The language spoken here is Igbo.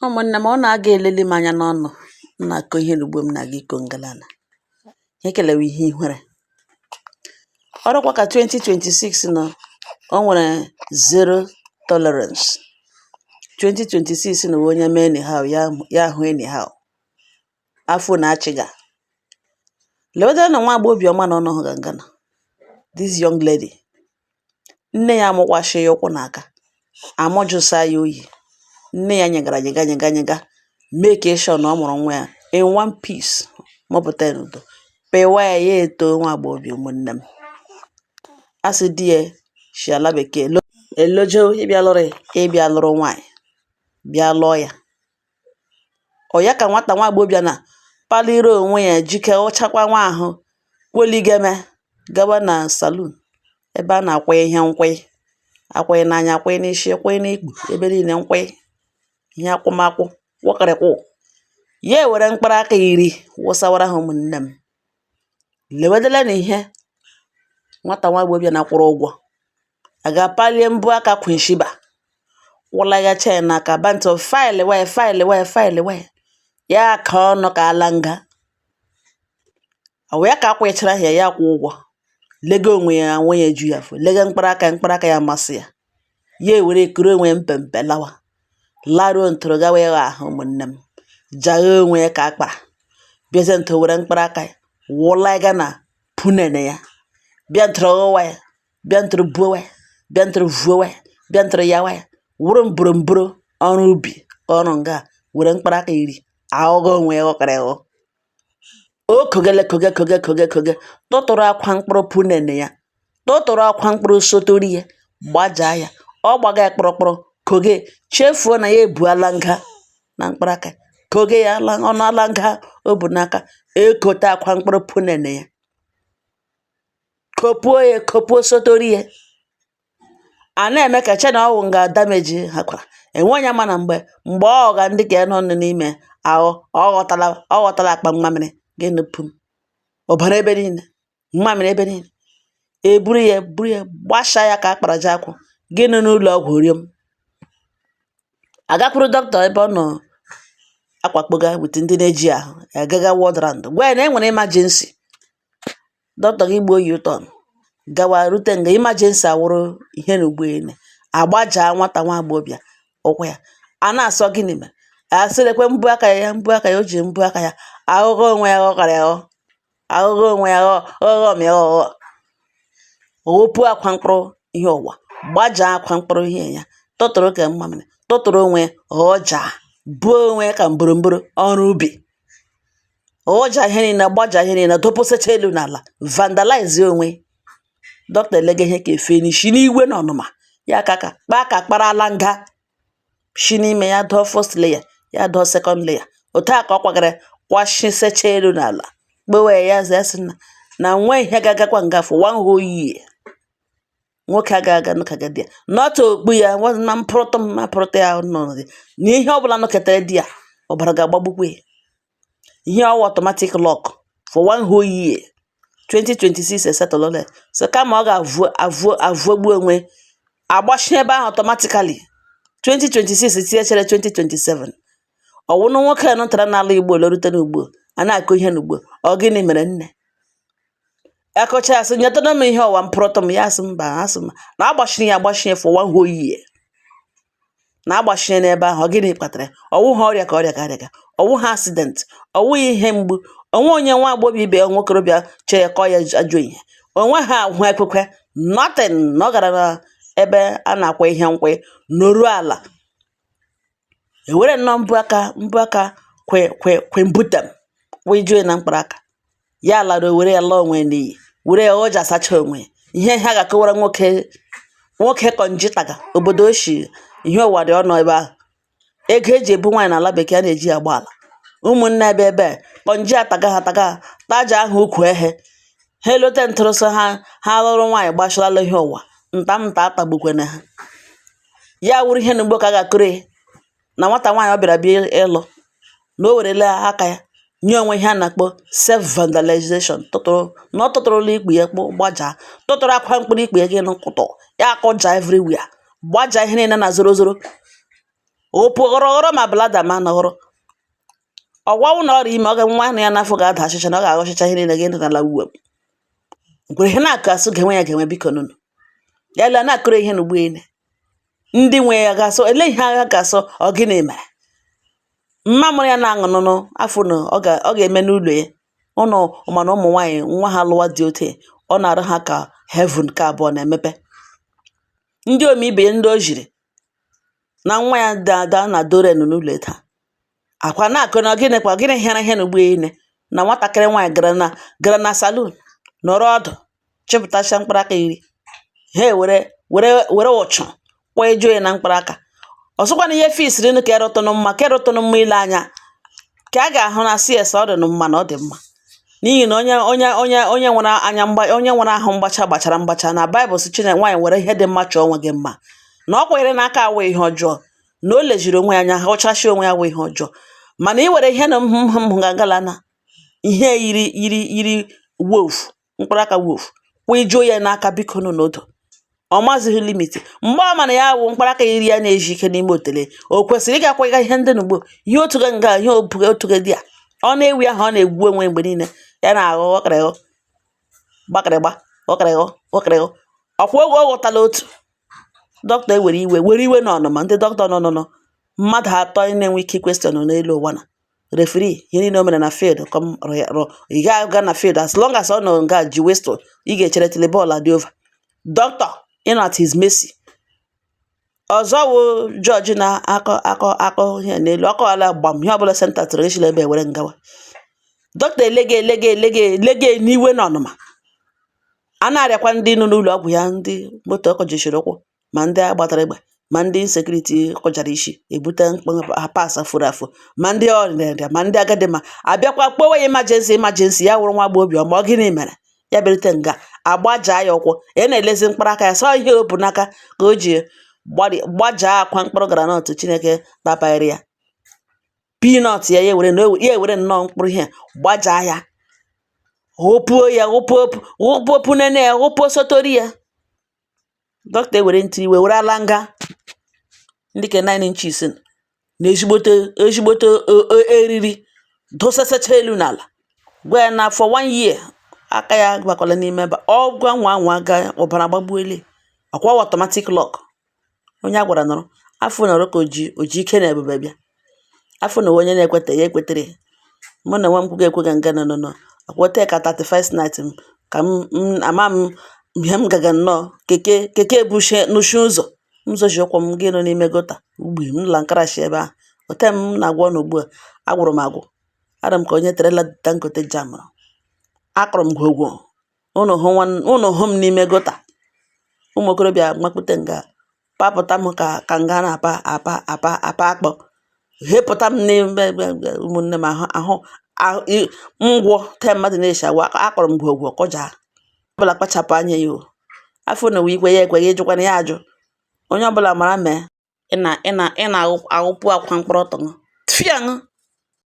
Ụmụnne m, ọ na-aga eleli m anya n'ọnụ. M na-akọ ihe n'ugbo m na-aga iko ngalala ihe kelewe ihe ihere. Ọrụkwa ka 2026 nọ, o nwere zero tolerance. 2026 na onye mee anyhow ya ya ahụ anyhow. Afọ na-achịga lewedere na nwa agbọghọbịa ọma na ọnụ ga ngana. This young lady, nne ya amụkwashi ya ụkwụ n'aka, amụjụsa ya oyi. Nne ya nyegara nyega nyega nyega, make sure na ọ mụrụ nwa ya in one piece, mụpụta ya n'udo, pịwa ya, ya eto. Nwa agbọghọbịa, ụmụnne m, asị di ya shi ala bekee elojo ịbịa lụrụ ya, ịbịa lụrụ nwaanyị, bịa lụọ ya. Ọ ya ka nwata nwa agbọghọbịa na paliri onwe ya, jike ụchakwa nwa ahụ kwoligeme gawa na saloon ebe a na-akwa ihe nkwị, akwụghị n'anya, akwụghị n'isi, akwụghị n'ikpu, ebe niile nkwị, ihe akwụmakwụ kwọkịrịkwụ. Ya ewere mkpụrụ aka 10 wụsawara ha. Ụmụnne m, lewedele na ihe nwata nwa agbọghọbịa na-akwụrụ ụgwọ aga palie mbụ aka Queen Sheba, wụlaghacha ya n'aka bantụ file wee file wee file wee ya ka ọnụ ka ala nga. Ọ wụ ya ka akwụghịchara ya, ya kwụ ụgwọ lego onwe ya, onwe ya eju ya afọ, lega mkpụrụ aka, mkpụrụ aka ya amasị ya, ya ewere kuru onwe ya mpempe lawa, laruo ntụrụ gawa ịghọ ahụ. Ụmụnne m, jaghe onwe ya ka akpara, bịazie ntụ were mkpụrụ aka ya wụlaga na punene ya, bịa ntụrụ ghọwa ya, bịa ntụrụ buowa ya, bịa ntụrụ vuowa ya, bịa ntụrụ yawa ya, wụrụ mbụrụmbụrụ ọrụ ubi ọrụ nga, were mkpụrụ aka 10 aghọghọ onwe ya ghọkara ịghọ. O kogele koge koge koge koge, tụtụrụ akwa mkpụrụ punene ya, tụtụrụ akwa mkpụrụ sotori ya, gbajaa ya, ọ gbaga ya kpụrụkpụrụ, koge, chefuo na ya ebuala nga na mkpụrụ aka koge ya ala ọnụ ala nga o bu n'aka ekote akwa mkpụrụ punene ya, kopuo ya, kopuo sotori ya. A na-eme ka che na ọwụ nga damage ha kwara enwe onye ma na mgbe ọ ga ndị ka ya nọ n'ime ahụ. Ọ ghọtala, ọ ghọtala akpa mmamịrị gịnị pum, ọbara ebe niile, mmamịrị ebe niile. Eburu ya, buru ya, gbasha ya ka akpara ji akwụ gịnị n'ụlọ ọgwụ riom. Agakwuru dọkịta ebe ọ nọ akwakpoga with ndị na-eji ahụ agaga ward round, gwa ya na e nwere emergency. Dọkịta gị gbuo U-turn gawa rute nga emergency awụrụ ihe na ugbo ene agbajaa nwata nwa agbọghọbịa ụkwụ ya. A na-asọ gịnị mere, asịrịkwe mbụ aka ya, mbụ aka ya, o ji mbụ aka ya aghụghọ onwe ya, ghọkara ya, ghọ aghụghọ onwe ya, ghọ ghọghọ mịa ghọghọ, ghụpụ akwa mkpụrụ ihe ụwa, gbajaa akwa mkpụrụ ihe ya, tụtụrụ ka mmamịrị, tụtụrụ onwe ya, ghọjaa buo onwe ya ka mbụrụmbụrụ ọrụ ubi, ghọjaa ihe niile, gbajaa ihe niile, dọpụsịcha elu n'ala, vandalize onwe. Dọkịta elega ihe ka efe n'isi n'iwe na ọnụma ya, ka kpaa ka kparala nga shi n'ime ya, dọọ first layer ya, dọọ second layer, otu a ka ọ kwagara kwashisecha elu n'ala, kpowe ya ya sị na nwe ihe ga-agakwa nga for one whole year. Nwoke agaghị aga nụkaga di ya not okpu ya na mpụrụtụ m apụrụtụ ya nọ na ihe ọbụla nọketere di ya, ọbara ga-agbagbukwa ya. Ihe ọwụ automatic lock for one whole year. 2026 esetụlụla ya, so kama ọ ga-avụ avụ avụgbu onwe, agbachi ebe ahụ automatically. 2026 tinyechere 2027, ọwụnụ nwoke a nụtara n'ala Igbo lorute n'ugbo a na-akụ ihe n'ugbo. Ọ gịnị mere nne akọcha ya, sị nyetụnụ m ihe ọwa mpụrụtụ m, ya sị mba, asị m na agbachiri ya, agbachie for one whole year, na agbachie n'ebe ahụ. Ọ gịnị kpatara ya? Ọwụghị ọrịa ka ọrịa ka arịa ga, ọwụghị accident, ọwụghị ihe mgbu onwe onye nwa agbọghọ ibe ya, nwokorobịa che ya kọọ ya ajọ ihe onwe ha ahụ ekwekwe nothing, na ọ gara na ebe a na-akwa ihe nkwị noru ala, ewere nnọọ mbụ aka, mbụ aka kwe kwe kwe mbutem wụjuo na mkpụrụ aka ya, lara were ya laa onwe ya n'iyi, were ya o ji asacha onwe ya. Ihe ha ga-akọwara nwoke, nwoke kọnjitaga obodo oshi ihe ụwa dị ọnụ ebe ahụ, ego eji ebu nwaanyị n'ala bekee a na-eji agba ala ụmụnne ebe ebe kọnji ataga ha, taga ha taja ahụ ukwu ehe ha elote ntụrụsọ ha, ha lụrụ nwaanyị gbachalala ihe ụwa nta nta atagbukwene ha. Ya wụrụ ihe n'ugbo ka a ga-akụrụ ya na nwata nwaanyị ọ bịara bịa ịlụ, na o werela aka ya nye onwe ihe a na-akpọ self vandalization, tụtụrụ na ọ tụtụrụla ikpu ya kpụ, gbajaa, tụtụrụ akwa mkpụrụ ikpu ya gị nụkwụtụ ya, akụja everywhere, gbajaa ihe niile na zoro zoro. Ghụpụ ghọrọ ghọrọ ma bladder ma nọghọrọ. Ọgwawụ na ọrịa ime ọ ga nwa ya n'afọ ga-ada achịcha na ọ ga-aghọchicha ihe niile gị n'ala uwe. Gwere ihe na-akụ asụ ga-enwe ya ga-enwe, biko nụnụ. Ya lee na-akụrụ ihe n'ugbu ene. Ndị nwe ya ga-asụ ele ihe agha ga-asụ ọ gịnị mere? Mma mụrụ ya na-aṅụ nụnụ afọ na ọ ga-eme n'ụlọ ya. Ụnụ mana ụmụ nwaanyị nwa ha lụwa dị ote, ọ na-arụ ha ka heaven ka abụọ na-emepe. Ndị omeibe ndị o jiri na nwa ya da na doren n'ụlọ taa. Akwa na-akụ na gịnị kwa gịnị hịara ihe n'ugbu ene na nwatakịrị nwaanyị gara na salon nọrọ ọdụ chịpụtacha mkpụrụ aka 10, ha ewere were were ụchụ kwọejuo ya na mkpụrụ aka. Ọzọkwa na ihe fisiri ka erụtụnụ mma, ka erụtụnụ mma ile anya ka a ga-ahụ na cs ọ dị mma na ọ dị mma, n'ihi na onye nwere anya mgba, onye nwere ahụ mgbacha gbachara mgbacha na Baịbụl sị Chineke nwaanyị were ihe dị mma chọọ onwe gị mma, na ọ kwanyere n'aka awụ ihe ọjọọ, na o lejiri onwe ya anya hụchachi onwe ya wụ ihe ọjọọ. Mana i were ihe na m gala na ihe yiri yiri yiri wolf, mkpụrụ aka wolf, kwụjuo ya n'aka, biko nụ n'odo ọ mazighị limit. Mgbe ọ mana ya wụ mkpụrụ aka 10 ya na-eji ike n'ime otele, o kwesịrị ịga kwega ihe ndị n'ugbo ihe otu ga nga ihe otu ga dị a ọ na-ewi ahụ ọ na-egwu onwe mgbe niile ya na-aghọ ghọkịrịghọ gbakịrịgba ghọkịrịghọ ghọkịrịghọ. Ọkwa oge ọ ghọtala otu dọkịta ewere iwe were iwe na ọnụma. Ndị dọkịta nọ nọ mmadụ atọ na-enwe ike question n'elu ụwa na referee ihe niile o mere na field ị ga-aga na field as long as ọ nọ nga ji whistle, ị ga-echere till bọọlụ adị over. Dọkịta ịnọ at his mercy. Ọzọ wụ jọji na-akọ akọ akọ ihe n'elu ọkọala gbam ihe ọbụla center tụrụ echila ebe were ngawa. Dọkịta elege elege elege elege n'iwe na ọnụma. A na-arịakwa ndị nọ n'ụlọ ọgwụ ya, ndị moto kọjishiri ụkwụ, ma ndị agbatara egbe, ma ndị insecurity kụjara isi ebute mkpọ pas furu afụ, ma ndị ọrịa, ma ndị agadi, ma abịakwa kpọwa ya emergency emergency. Ya wụrụ nwa agbọghọbịa ọma, ọ gịnị mere ya bịarute nga agbajaa ya ụkwụ? Ya na-elezi mkpụrụ aka ya sọ ihe o bu n'aka ka o ji gbajaa akwa mkpụrụ groundnut Chineke tapanyere ya peanut ya, ya were ya ewere nnọọ mkpụrụ ihe gbajaa ya, ghụpuo ya, ghụpuo ghụpuo punene ya, ghụpuo sotori ya. Dọkịta ewere ntụ iwe were alanga ndị ke 9 inches na ezigbote ezigbote eriri dosasacha elu n'ala, gwa ya na for one year aka ya bakwala n'ime ebe ọ gwa nwa nwa ga ọbara gbagbuele ọkwa automatic lock. Onye a gwara nọrọ afọ nọrọ ka oji oji ike na ebube bịa afọ na onye na-ekwete ya ekwetere. Mụ na onwe m kwugo ekwega nga nọ nọ nọ ọkwa ka 31st night m ka m ama m ihe m gaga nnọọ keke keke ebushie n'ushi ụzọ m zoji ụkwụ m gị nọ n'ime gutter ugbi m la nkarashi ebe ahụ ote m na-agwọ na ugbu a agwụrụ m agwụ ara m ka onye terela Dangote jamụrụ akọrọ m gwogwo. Unu hụ unu hụ m n'ime gutter, ụmụ okorobịa makpute nga papụta m ka nga na-apa apa apa apa akpọ hepụta m n'ime ụmụnne m ahụ ahụ ngwọ te mmadụ na-eshi agwa akọrọ m gwogwo kụja ọbụla. Kpachapụ anya ya o afọ na ikwe ya ekweghị ịjụkwana ya ajụ. Onye ọbụla mara mee ị na ị na ị na-aghụpụ akwa mkpụrụ ọtọ fịaṅụ.